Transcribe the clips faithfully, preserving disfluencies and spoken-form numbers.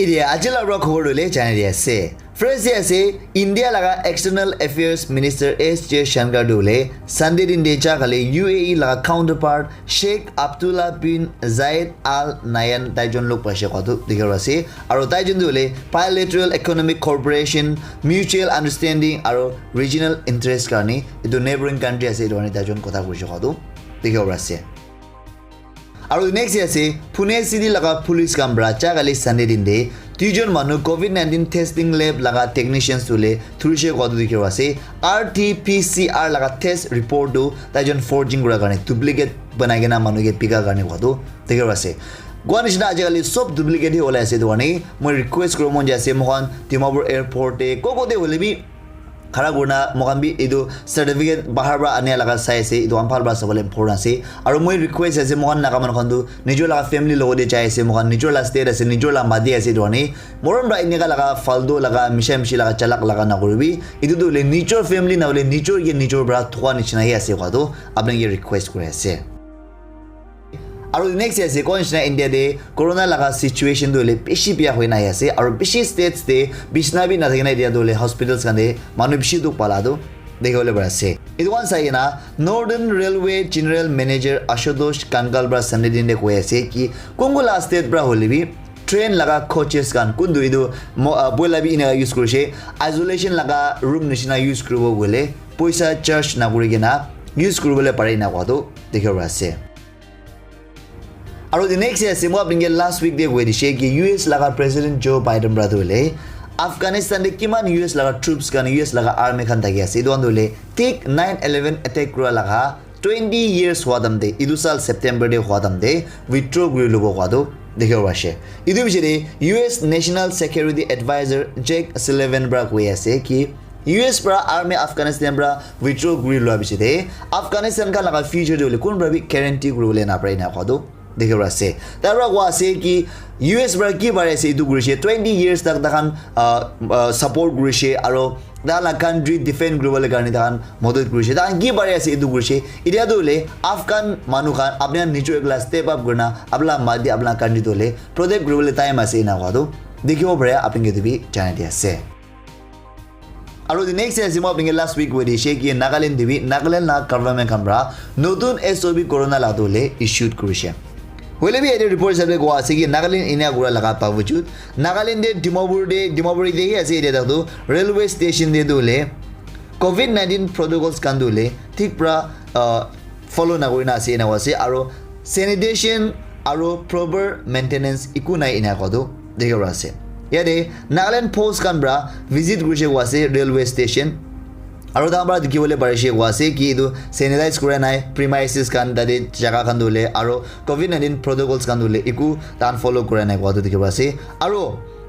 Ede aji la pra khobor dole janai di ase. First de ase, India laga External Affairs Minister S Jaishankar dole Sunday din de ja kali U A E laga counterpart Sheikh Abdullah bin Zayed Al Nahyan taijon log paise koa tu dikhi ase. Aro taijon tu hoile bilateral economic cooperation, mutual understanding aro regional interest karne etu neighboring country ase etu karne taijon kotha kurise koa tu dikhi ase. Aro next ase Pune city laga police khan pra ja kali Sunday din de duijon manu covid nineteen testing lab laga technicians tu le thurise koa tu dikhi ase. R T P C R laga test report tu taijon forging kura karne duplicate banai kena manu ke bika karne koa tu dikhi ase. Koa nishina ajikali sob duplicate hi olai ase etu karne moi request kuribo mon jai ase moikhan Dimapur airport te ko ko te hoile bi khara kurina moikhan bi etu certificate bahar pra ania laga sai ase etu khan bhal pra sabole important ase. Aro moi request ase moikhan Naga manu khan tu nijor laga family logot te jai ase moikhan nijor laga state ase nijor laga mati ase etu karne morom pra eneka laga faltu laga misha mishi laga chalak laga nakuribi. Etu tu hoile nijor family na hoile nijor ke nijor pra thua nishina hi ase koa tu apni ke request kuri ase. Aro next ase koa nishina India te corona laga situation tu hoile bishi bia hoina ahi ase aro bishi states te bisna bi nathakina etia tu hoile hospitals khan te manu bishi dukh pala tu dikhi bole pari ase. Etu khan sai kena Northern Railway General Manager Ashutosh Kangal pra Sunday din de koi ase ki kun kun la state pra hoile bi train laga coaches khan kuntu etu mo- ah, boila bi ena use kurise isolation laga room nishina use kuribo koile poisa charge nakuri kena use kuribole pare ena koa tu dikhi bole pari ase. Aro the next ase moi apni ke last week de koi dishe ki U S laga President Joe Biden pra tu hoile Afghanistan de kiman U S laga troops khan U S laga army khan thaki ase etu khan tu hoile thik nine eleven attack kura laga twenty years hua time te etu sal September de hua time te withdraw kuri lobo koa tu dikhi bo ase. Etu bichari U S National Security Advisor Jake Sullivan pra koi ase ki U S pra army Afghanistan pra withdraw kuri lua bichari Afghanistan khan laga future de hoile kun pra bi guarantee kuri bole na pare na koa tu dikhi bo ase. Tai pra koa ase ki U S pra ki pari ase etu kurise twenty years tak takhan uh, uh, support kurise aro ta la country defend kuribole karne takhan madad kurise takhan ki pari ase etu kurise. Etia tu hoile Afghan manu khan apni khan nijor ekla step up kurina apna mati apna country tu hoile protect kuribole time ase ena koa tu dikhibo pare apni ke tu bi janai di ase. Aro the next ase moi apni ke last week koi dishe ki Nagaland te bi Nagaland la government khan pra notun S O P corona la tu hoile issued kurise. Hoile bi yate report hisab de koa ase ki Nagaland enia kura laga bawajud Nagaland de Dimapur de Dimapur de hi ase yate tak tu railway station de tu hoile covid nineteen protocols khan tu hoile thik pra uh, follow na kurina ase ena koa ase aro sanitation aro proper maintenance eku nai ena koa tu dikhi bo ase. Yate Nagaland Post khan pra visit kurise koa ase railway station aro takhan pra dikhi bole parise koa ase ki etu sanitize kura nai premises khan tate jaga khan tu hoile aro covid nineteen protocols khan tu hoile eku takhan follow kura nai koa tu dikhi bo ase aro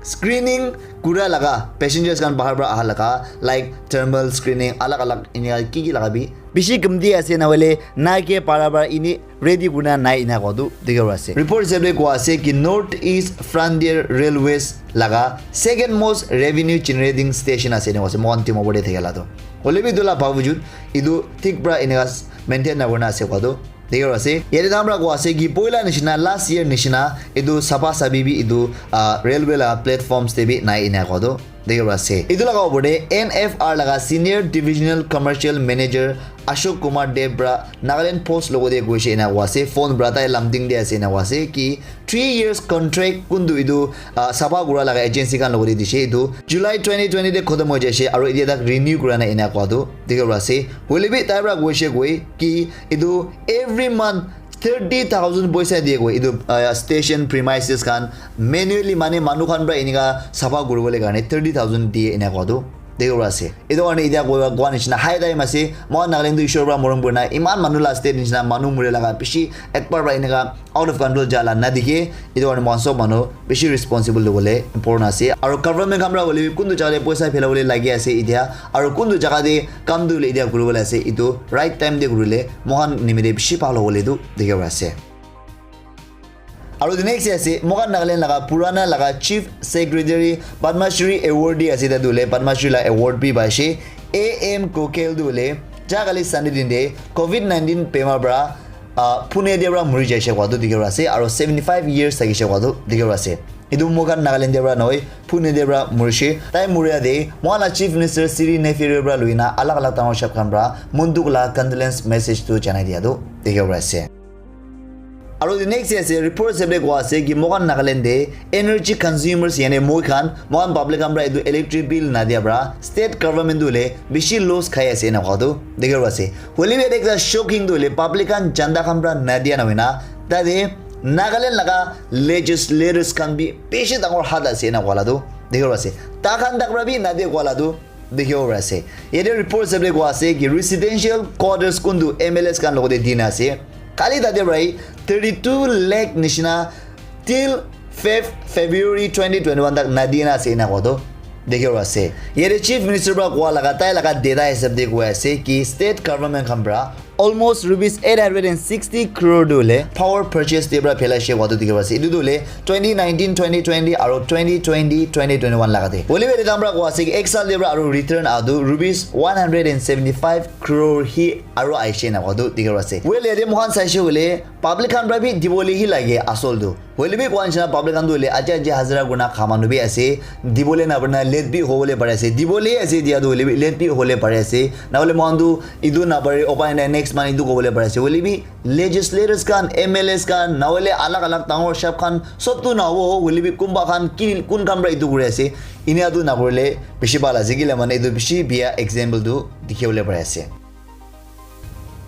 screening kura laga passengers khan bahar pra aha laga like thermal screening alag alag enia ki ki laga bi bishi kamti ase na hoile na ke para para ini ready kurina nai ena koa tu dikhi bo ase. Report hisab de koa ase ki North East Frontier Railways laga second most revenue generating station ase ena koa ase moikhan Dimapur de thakila tu hoile bi etu la bawajud etu thik pra eneka maintain na kurina ase koa tu dikhi bo ase. Yate takhan pra koa ase ki poila nishina last year nishina etu sapa sabi bi etu uh, railway la platforms te bi nai ena koa tu dikhi bo ase. Etu laga opor te N F R laga senior divisional commercial manager Ashok Kumar Dev pra Nagaland Post logot de koise ena koa ase phone pra tai Lumding de ase ena koa ase ki three years contract kuntu etu uh, sapa kura laga agency khan logot de dishe etu July twenty twenty de khotom hoi jaise aro etia tak renew kura nai ena koa tu dikhi bo ase. Hoile bi tai pra koise koi ki etu every month thirty thousand poisa diye koi etu uh, station premises khan manually mane manu khan pra enika sapha kuribole karne thirty thousand diye ena koa tu dikhi bo ase. Etu karne etia koa koa nishina high time ase moikhan Nagaland tu Ishwar pra morom kurina eman manu la state nishina manu muri laga bishi ekbar pra enika out of control jala na dikhe. Etu karne moikhan sob manu bishi responsible lobole important ase aro government khan pra hoile bi kuntu jaga te poisa phelabole lagi ase etia aro kuntu jaga te kam tu hoile etia kuribole ase etu right time te kurile moikhan nimite bishi bhal hobole tu dikhi bo ase. Aro the next ase moikhan Nagaland laga purana laga chief secretary Padma Shri awardee ase etia tu hoile Padma Shri la award bi paise A M Gokhale tu hoile ja kali Sunday din te covid nineteen bemar pra uh, Pune de pra muri jaise koa tu dikhi bo ase aro seventy five years thakise koa tu dikhi bo ase. Etu moikhan Nagaland te pra nohoi, Pune te pra murishe. Tai muria te moikhan la Chief Minister Sri Neiphiu pra loina alag alag dangor chef khan pra mon dukh la condolence message tu janai dia tu dikhibo pari ase. Aru the next ase, report hisab te koa ase ki moikhan Nagaland te energy consumers, yani moikhan, moikhan public khan pra etu electric bill nadia pra state government tu hoile bishi loss khai ase ena koa tu dikhibo pari ase. Hoile bi ekta shocking tu hoile public khan chanda khan pra nadia na hoina tate Nagaland laga legislators khan bi bishi dangor hat ase ena koa la tu dikhibo pari ase. Ta khan tak pra bi nadia koa la tu dikhibo pari ase. Yate report hisab te koa ase ki residential quarters kuntu M L As khan logote dina ase. Kali tate pra thirty-two lakh nishina till fifth February twenty twenty-one tak nadina ase ena koa tu dikhibo pari ase. Yate Chief Minister pra koa laga, tai laga data hisab te koi ase ki state government khan pra almost rupees eight hundred and sixty crore tu hoile power purchase te pra phelaishe koa tu dikhibo pari ase. Etu tu hoile twenty nineteen twenty twenty aru twenty twenty twenty twenty-one laga te. Hoile bi yate tai pra koa ase ki ek saal te pra aru return atu rupees one hundred and seventy-five crore hi aru aishe na koa tu dikhibo pari ase. Well, yate moikhan saishe hoile public khan pra bi dibole hi lage asol tu. Hoile bi koa nishina public khan tu hoile aji aji hazira kurina kha manu bi ase. Dibole na parina late bi hobole pari ase. Dibole ase dia tu hoile bi late bi hobole pari ase. Na hoile moikhan tu etu na pare upai nai, next month etu kobole pari ase. Hoile bi legislators khan, M L As khan, na hoile alag alag dangor chef khan sob tu na hobo. Hoile bi kunba khan ki kun khan pra etu kuri ase. Enia tu na kurile bishi bhal ase kile mane etu bishi bia example tu dikhibole pari ase.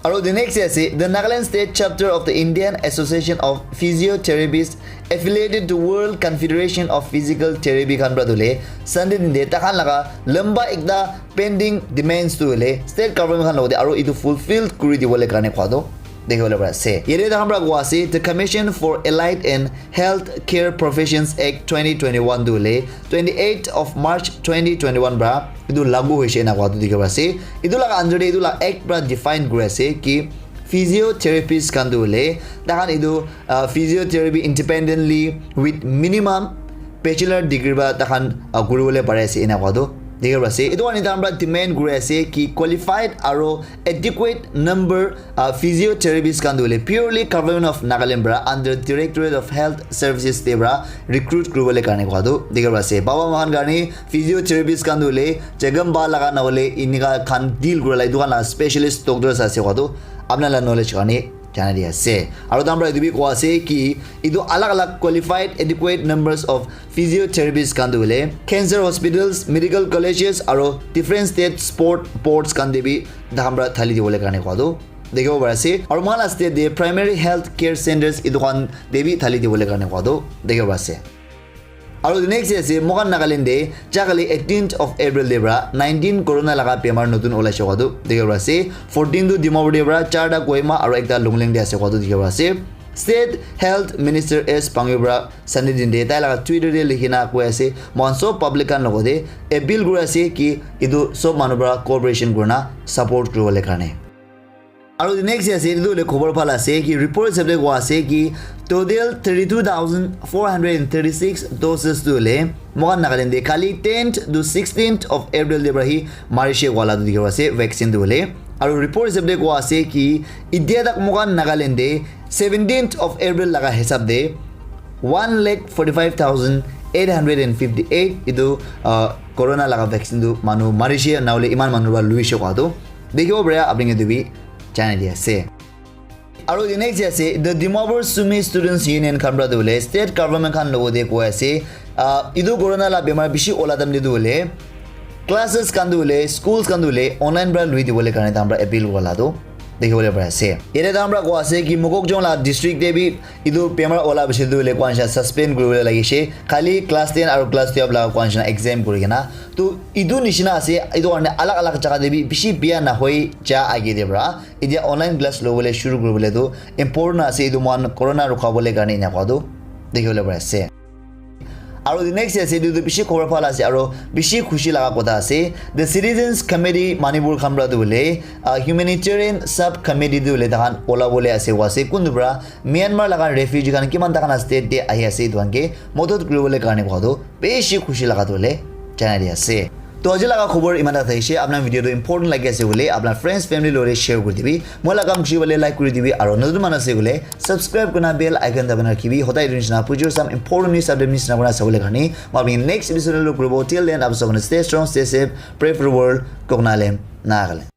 Aru the next ase, the Nagaland State Chapter of the Indian Association of Physiotherapists affiliated to World Confederation of Physical Therapy khan pra tu hoile Sunday din te takhan laga lamba ekta pending demands tu hoile state government khan logote aru etu fulfilled kuri dibole karne koa tu dikhibo pari ase. Yate takhan pra koa ase, the Commission for Allied and Health Care Professions Act twenty twenty-one tu hoile twenty-eighth of March twenty twenty-one pra etu lagu hoise ena koa tu dikhibo pari ase. Etu laga under te etu laga act pra define kuri ase ki physiotherapist khan tu hoile takhan etu, ah, physiotherapy independently with minimum bachelor degree pra takhan, ah, kuribole pari ase ena koa tu dikhibo pari ase. Etu karne takhan pra demand kuri ase ki qualified aru adequate number, ah, physiotherapists khan tu hoile purely Government of Nagaland pra under Directorate of Health Services te pra recruit kuribole karne koa tu dikhibo pari ase. Baba moikhan karne physiotherapists khan tu hoile jagam ba laga na hoile inika khan deal kurila etu khan laga specialist doctors ase koa tu apna laga knowledge karne janai di ase. Aru takhan pra etu bi koa ase ki etu alag alag qualified adequate numbers of physiotherapists khan tu hoile cancer hospitals, medical colleges aru different state sport boards khan te bi takhan pra thali dibole karne koa tu dikhibo pari ase. Aru moikhan la state te primary health care centers etu khan te bi thali dibole karne koa tu dikhibo pari ase. Aru the next ase, moikhan Nagaland te jagale eighteenth of April te pra nineteen corona laga bemar notun olaise koa tu dikhibo pari ase. Fourteen tu Dimapur te pra, charta Kohima aru ekta Longleng te ase koa tu dikhibo pari ase. State Health Minister S Pangyo pra Sunday din te tai laga Twitter te likhina koi ase, moikhan sob public khan logote appeal kuri ase ki etu sob manu pra cooperation kurina support kuribole karne. Aru the next ase, etu hoile khobor bhal ase ki report hisab te koa ase ki total thirty-two thousand four hundred and thirty-six doses tu hoile moikhan Nagaland te kali tenth to sixteenth of April te pra hi marishe koa la tu dikhibo ase vaccine tu hoile. Aru report hisab te koa ase ki itia tak moikhan Nagaland te seventeenth of April laga hisab te one lakh forty-five thousand eight hundred and fifty-eight etu, ah, corona laga vaccine tu manu marishe na hoile iman manu pra luishe koa tu dikhibo pare, apni khan etu bi janai di ase. Aru the next ase, the Dimapur Sumi Students Union khan pra tu hoile state government khan logote koi ase, ah, etu corona la bemar bishi ola time te tu hoile classes khan tu hoile, schools khan tu hoile online pra lui dibole karne takhan pra appeal kura la tu dikhi bole pari ase. Yate takhan pra koa ase ki Mokokchung la district te bi etu bemar ola piche tu hoile koa nishina suspend kuri bole lagi she. Khali class ten aru class twelve la koa nishina exam kuri kena. Tu etu nishina ase, etu karne alag alag jaga te bi bishi bia na hoi ja age te pra. Etia online class lo bole shuru kuri bole tu important ase, etu moikhan corona rukha bole karne ena koa tu dikhi bole pari ase. Aru the next ase, etu tu bishi khobor bhal ase aru bishi khushi laga kotha ase. The Citizens Committee Manipur khan pra tu hoile, ah, humanitarian sub committee tu hoile takhan ola bole ase koa ase. Kuntu pra Myanmar laga refugee khan kiman takhan la state te ahi ase, etu khan ke modot kuri bole karne koa tu bishi khushi laga tu hoile janai di ase. To aji laga khobor iman tak thakishi, apnar video tu important lagi ase bole apnar friends family lori share kuri dibi. Moi laga kam khushi bole like kuri dibi, aro notun manu ase bole subscribe kurna bell icon dabai na rakhibi. Hodai etu nisina future sam important news update nisina kurna sabole karne. Moi apni next episode lo kuribo. Till then, apni sabone stay strong, stay safe, pray for the world, Koknalem, Nagaland.